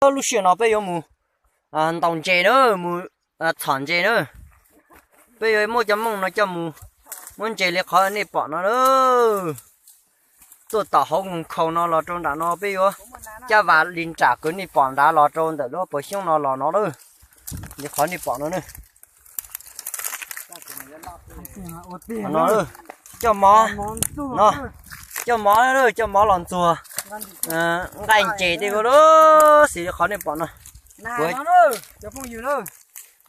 Lub sij hawm no peb yuav mus ntaus ntses na, mus txhom ntses na. Peb yuav muab cov mooj no coj mus muab ntses li qhov nej pom no na. Tuaj tom hauv nkoos khaus no los rau nram no peb yuav cab vas li nram kwv nej pom nrad los rau ntawm lub pawg xyoob no los no na. Li qhov nej pom no na. No, coj mov, no, coj mov, coj mov los ntxuag nqaij ntses tej lub, xws li qhov nej pom no.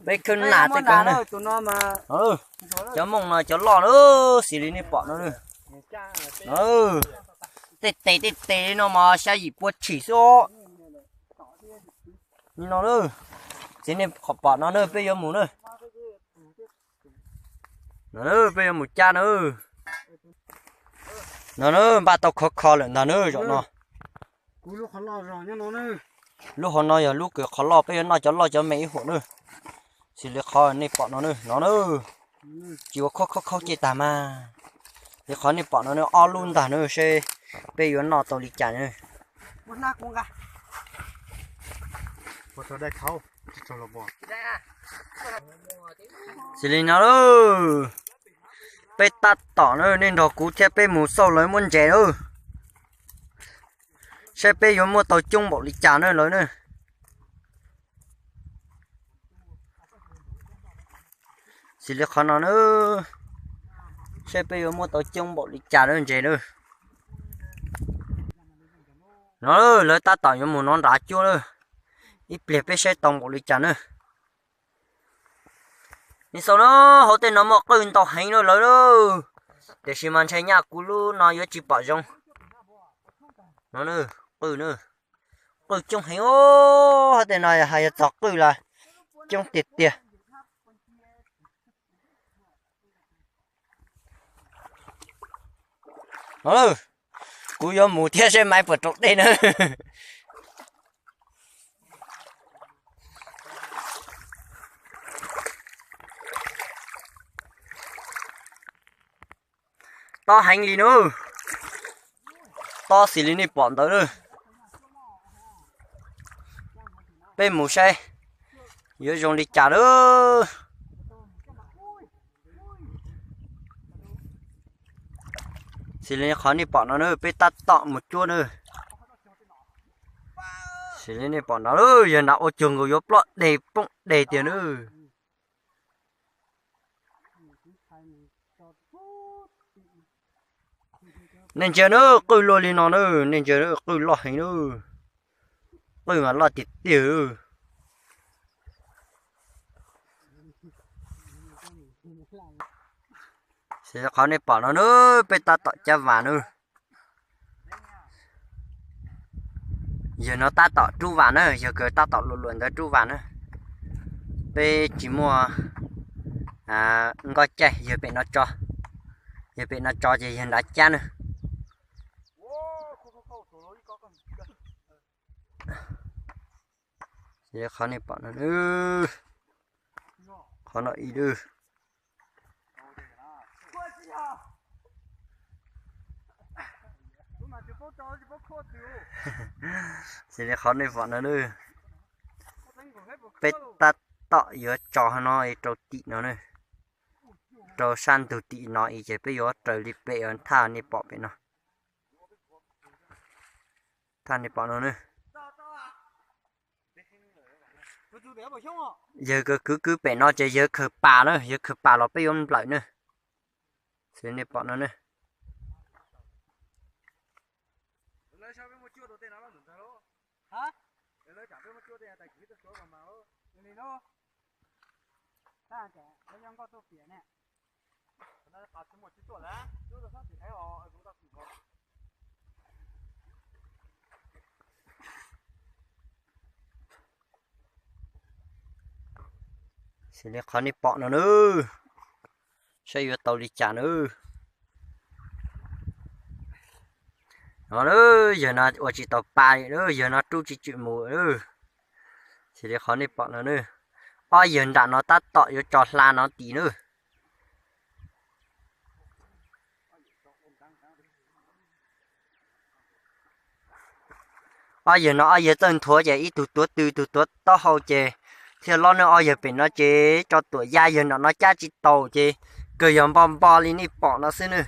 Peb khawb nam tej ko na. Cov mooj no cov loj na, xws li nej pom no na. Tej tes tej tes li no mas xya yim pua tshim xwb os. Li no na, xws nej pom no na peb yuav mus na. No peb yuav mus cab na. No na, npaj tau khov kho lawm ntag na zaum no. Lub hauv no yog lub kws qhov loj, peb yuav noj cov loj cov me ib huam na. Xws li qhov nej pom no na, no na, tsis ua khaub khaub khaub ceg tag mas. Li qhov nej pom no na, ob lub ntag na, seb peb yuav noj tau li cas na. Xws li no, peb tab tom na, nej nrog kuv thiab peb mus xauj lawv muab ntses na. Saib peb yuav muaj tau coob npaum li cas na lawv na. Xws li qhov no na, saib peb yuav muaj tau coob npaum li cas na ntses na. No lawv tab tom yuav mus nov nrad cuab lawm, ib pliag peb saib tau npaum li cas na. Nej xauj na, hauv tej no muaj qwj ntau heev na lawv, tiam sis mas ntshe nyaj kuv lub no yuav tsis pom zoo. No, qwj, qwj coob heev os, hauv tej no hais yog txog qwj los coob tiag tiag. Kuv yuav mus thiab seb maiv puas raus dej na. Tob heev li na, tob xws li nej pom ntawd na. Peb mus saib yuav zoo li cas na. Xws li qhov nej pom no na, peb tab tom mus cuab na. Xws li nej pom no, yog nram ua cuag nkaus yuav ploj deg poob deg tiag na. Nej ntsia na, qwj luaj li no na, nej ntsia na, qwj loj heev na. Qwj mas loj tiag tiag. Xws li qhov nej pom no na, peb tab tom cab vas na. Yawg no tab tom rub vas na, yawg kws tab tom luam luam ntawd rub vas na. Peb tsis muaj nkoj caij, yawg pem no tso, yawg pem no tso ces yawg nrad cab na. Qhov nej pom no, qhov no ib lwm. Xws li qhov nej pom no, peb tab tom yuav tso no rau tim no, rau sab ntug tim no ces peb yuav raws li pem thaj nej pom pem no. Thaj nej pom no na. Yawg kws kwv kwv pem no ces yawg khaws pas na, yawg khaws pas los peb yuav nplawm na. Xws li nej pom no na. Xws li qhov nej pom no na, saib yuav tau li cas na. No, yawg no ua tsis tau pas li, yawg no rub tsis tshwm mus. Xws li qhov nej pom no na, ob yawg nram no tab tom yuav tso hla no tim na. Ob yawg no ob yawg txawj nthuav ces ib tug tuav tw ib tug tuav taub hau ces thiaj loj nawb. Ob yawg pem no ces tso tuam ya, yawg nram no cab tsis taus ces kawg yog npo npo li nej pom no xwb nawb.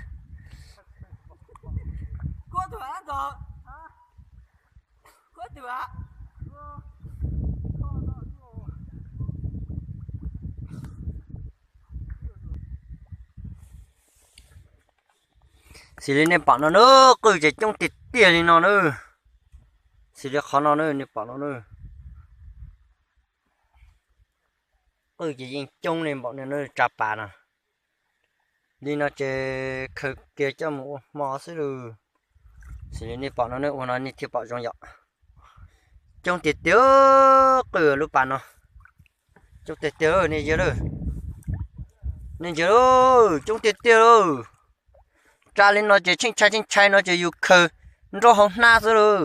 Xws li nej pom no nawb, qwj ces coob tiag tiag li no nawb. Xws li qhov no nawb, nej pom no nawb, qwj ces yeej coob li npaum no nawb, tsa pas no. Li no ces khaws kiag coj mus ua hmo xwb lauj. Xws li nej pom no nawb, ua no nej thiaj pom zoo yom. Coob tiag tiag, qwj lub pas no. Coob tiag tiag, nej ntsia lauj, nej ntsia lauj, coob tiag tiag lauj. Tsa li no ces tsheej tshai tsheej tshai no ces yus khaws nrauj hauv hnab xwb lauj.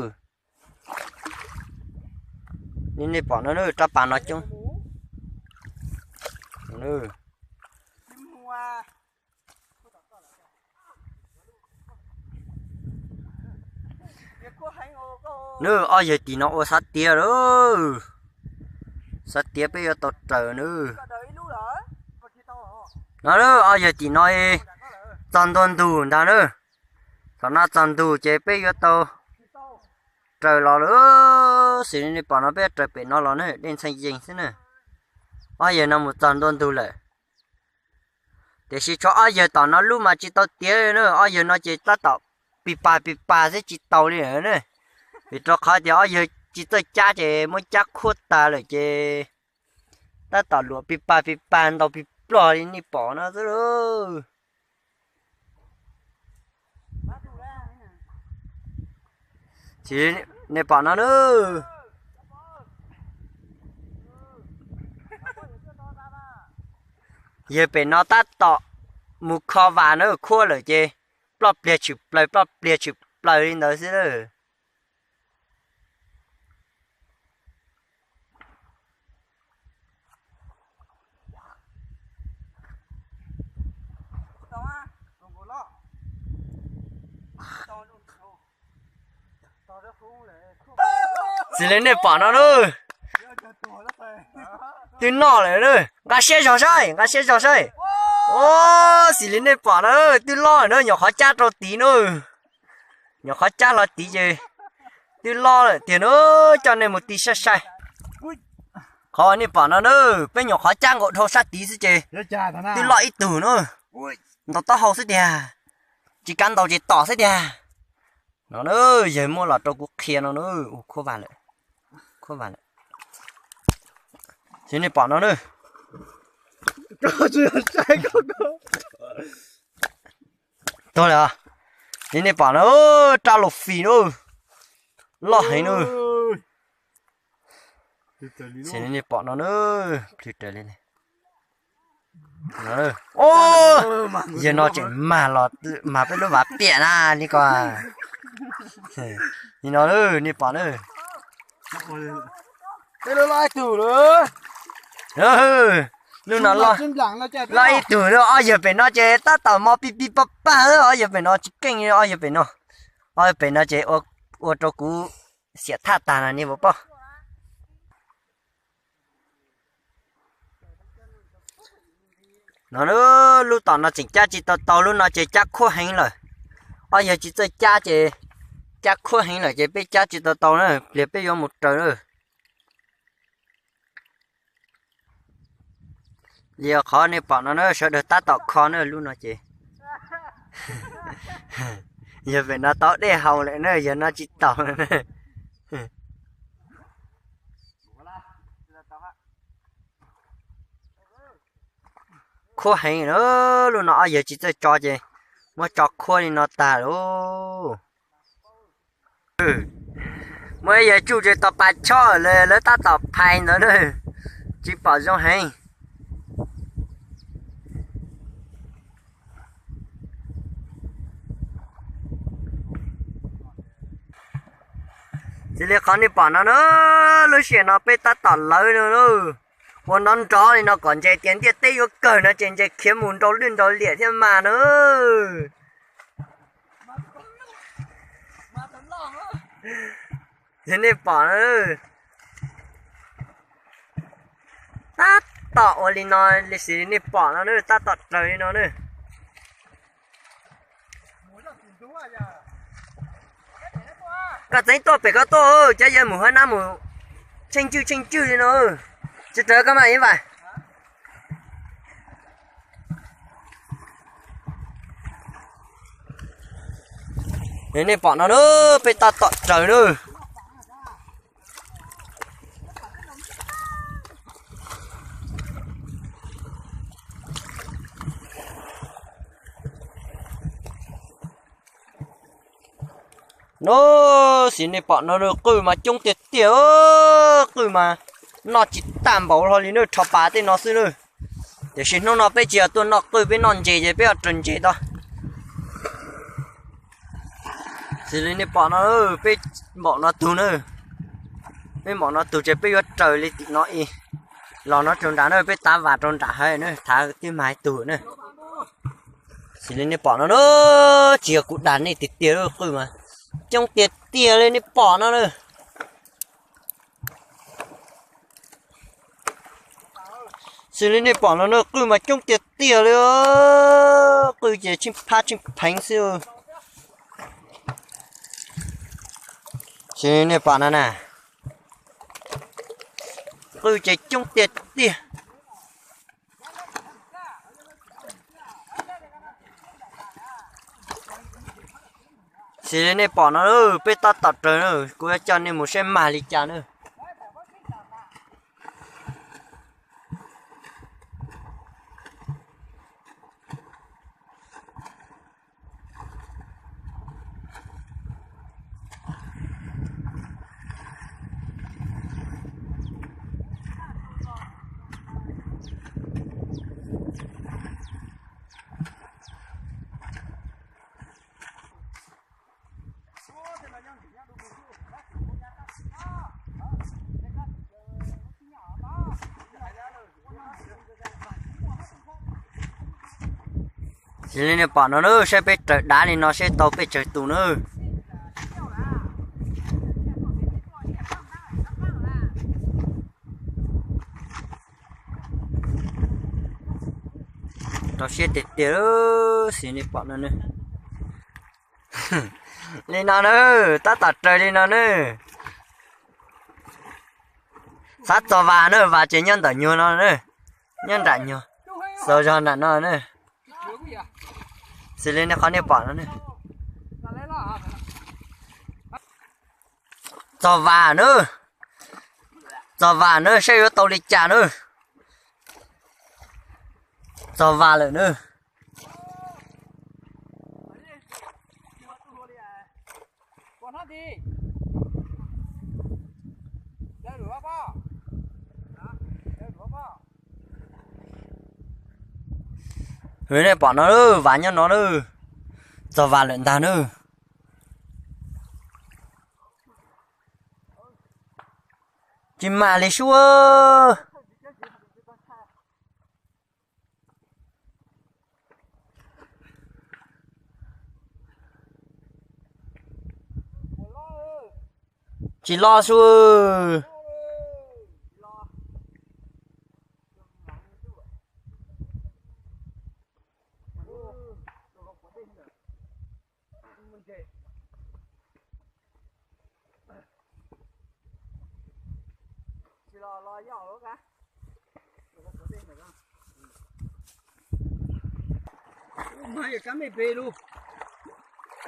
Li nej pom no, rab pas no coob. Nws ob yawg tim no ua xav tiav lawm, xav tiav peb yuav tau raws nws. No ob yawg tim no txog ntua ntug ntag na, thaum no txog ntug ces peb yuav tau raws los lawm. Xws li nej pom no peb raws pem no los na, dej ntxhee yees xwb na. Ob yawg no mus txog ntua ntug lawm. Tiam sis tshuav ob yawg tom no lub mas tsis tau tiav li na, ob yawg no ces tab tom pis pas pis pas xwb tsis taus li lawm na. Vim rau qhov tias ob yawg tsis txawj cab ces muab cab khuab tas lawm ces tab tom luam pis pas pis pas ntaus pis plog li nej pom no xwb lauj. Ces nej pom no na, yawg pem no tab tom mus kho vas na, khuab lawm ces ploj pliag tshwm plaws ploj pliag tshwm plaws li ntawd xwb lawm. Xws li nej pom no na, twb noj lawm na, nqa siab zog saib, nqa siab zog saib. Xws li nej pom no, twb loj na, nyuam qhuav cab rau tid na, nyuam qhuav cab hlo tid ces twb loj lawm tiag na, coj nej mus ti saib saib. Qhov nej pom no na, peb nyuam qhuav cab nkaus dhau sab tid xwb ces twb loj ib tug na, ntaus taub hau xwb tiag, tsis kav ntaus ces tom xwb tiag. No na, yawg muab los rau kuv qhia no na, ua khuab vas lawm, khuab vas lawm. Xws nej pom no na, tuag lawm. Li nej pom no, rab los fis na, loj heev na. Xws li nej pom no na, plhws raws li. Yawg no tseem mag los mag peb lub vas piam na li ko. Li no nej pom na, lub no loj ib tug, ob yawg pem no ces tab tom mos pis pis pag pag, ob yawg pem no tsis keej li, ob yawg pem no, ob yawg pem no ces ua rau kuv xiam thaj tag no nej puas pom. No lub tom no tseem cab tsis tau tau, lub no ces cab khuab heev lawm. Ob yawg tsis txawj cab ces cab khuab heev lawm ces peb cab tsis tau tau na, pliag peb yuav mus raws na. Li qhov nej pom no na, sawv daws tab tom kho na, lub no ces yawg pem no tau dej haus lawm na, yawg no tsis taus na. Khuab heev na, lub no ob yawg tsis txawj tso ces muab tso khuab li no tag lauj. Muaj ib yawg tsuj tsis tau pas chob lawm, lawv tab tom phais ntawd na, tsis pom zoo heev. Xws li qhov nej pom no na, lub sij hawm no peb tab tom lawv no, ua nrov nrov li no kom ntses tias ntiaj teb yuav kawg no ces ntses khiav mus nrau lwj nrau liam thiab mas na. Xws li nej pom no, tab tom ua li no, li xws li nej pom no na, tab tom raws li no na. Koj txeev tuaj pem koj tuaj, cov yawg mus hab nab mus tsheej cwj tsheej cwj li no. Tsis raws koj mas Ib Vas. Nej pom no na, peb tab tom raws na. No, xws nej pom no qwj mas coob tiag tiag, qwj mas noj tsis tag npaum hlo li na, rho pas tej no xwb na. Tiam sis hnub no peb tsis yog tuaj noj qwj, peb noj ntses ces peb yuav raws ntses tau. Xws li nej pom no, peb npaum no tug na, peb npaum no tug ces peb yuav raws li tim no ib los no rau nram na, peb tav vas rau nram hais na, thav twb mag ib tug na. Xws li nej pom no na, tsis yog kuv dag nej tiag tiag, qwj mas coob tiag tiag li nej pom no na. Xws li nej pom no na, qwj mas coob tiag tiag li, qwj ces tsheej phab tsheej pheev xwb. Xws li nej pom no na, qwj ces coob tiag tiag. Xws li nej pom no, peb tab tom raws na, kuv yuav coj nej mus saib mag li cas na. Xws li nej pom no na, saib peb raws dav li no saib tau pes tsawg tus na. Rau siab tiag tiag, xws li nej pom no na. Li no na, tab tom raws li no na. Xav txog vas na, vas ces nyob ntawm nyuag no na, nyob nram nyuag, txog zog nram no na. Xws li nej qhov nej pom no na. Txog vas na, txog vas na, saib yuav tau li cas na. Txog vas lawm na. Nej pom no, vas nyob no na, txog vas lawm ntag na. Tsis mag li sub. Tsis los sub.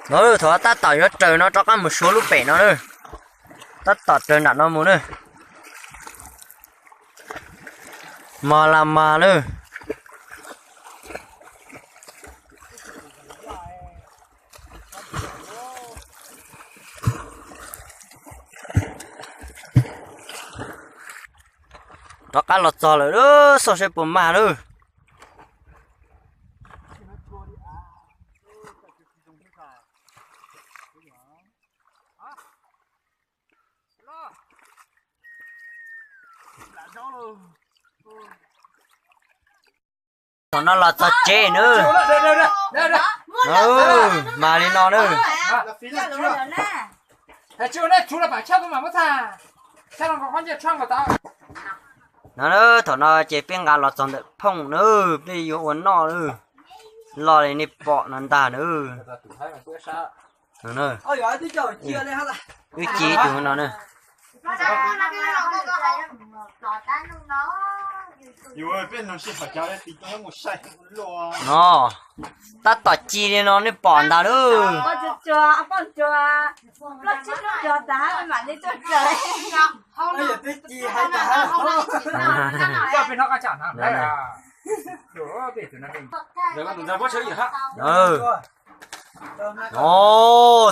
No, thov tab tom yuav raws no rov qab mus suav lub pem no na. Tab tom raws nram no mus na. Mos las mas na. Rov qab los txog lawm, xauj saib puas mag lawm. Thaum no los txog tsev na. Mas li no na. Tsis ua nej tsuv los pam tshaj tus mam muab txhaj. Tshaj los nkaus qhov ncej tshaj nkaus tod. No na, thaum no ces peb nqa los txog ntawm phooj na, peb yuav ua noj na. Loj li nej pom no ntag na. Wb ci tus no na. No, tab tom ci li no nej pom ntag lauj.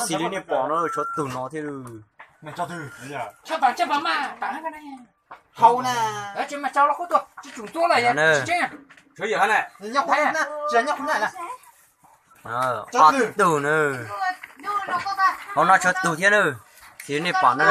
Xws li nej pom no tshuav tus no thiab. Ob tug na. Hauv no tshuav tus thiab na. Xws li nej pom no.